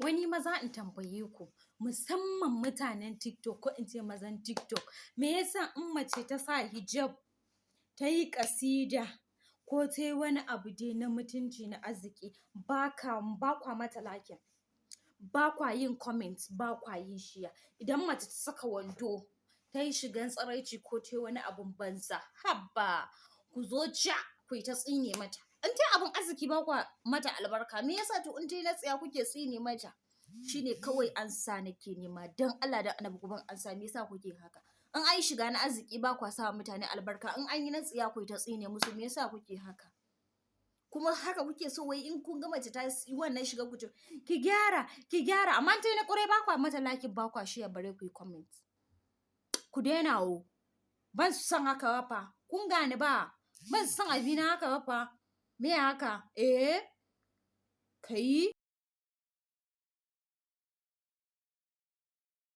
Wani maza, in tambaye ku, musamman mutanen TikTok, ko in ce mazan TikTok, me yasa in mace ta sa hijab, ta yi ƙasida, ko ta yi wani abu dai na mutunci, na arziki, ba kwa mata liking, ba kwa yin comment, ba kwa yin share? Idan mace ta saka wando, ta yi shigan tsiraici, ko ta yi wani abun banza, habba, ku zo ca ku yi ta tsine mata. In ta abun arziki, ba kwa mata albarka. Me yasa? To in ta yi na tsiya, kuke tsine mata? Shine kawai ansa nake nema. Dan Allah da Annabi ku ban ansa, me yasa kuke haka? In an yi shiga na arziki, ba kwa sa mutane albarka. In an yi na tsiya, ku yi ta tsine musu. Me yasa kuke haka? Kuma haka kuke so, wai in kun ga mace ta yi wannan shiga, ku ce ki gyara, ki gyara. Amma ta yi na ƙwarai, ba kwa mata like, ba kwa share, bare ku yi comment. Ku daina wo. Ban son haka ba fa. Kun gane ba? Ban son abina haka ba fa. Me haka? Eh, kai.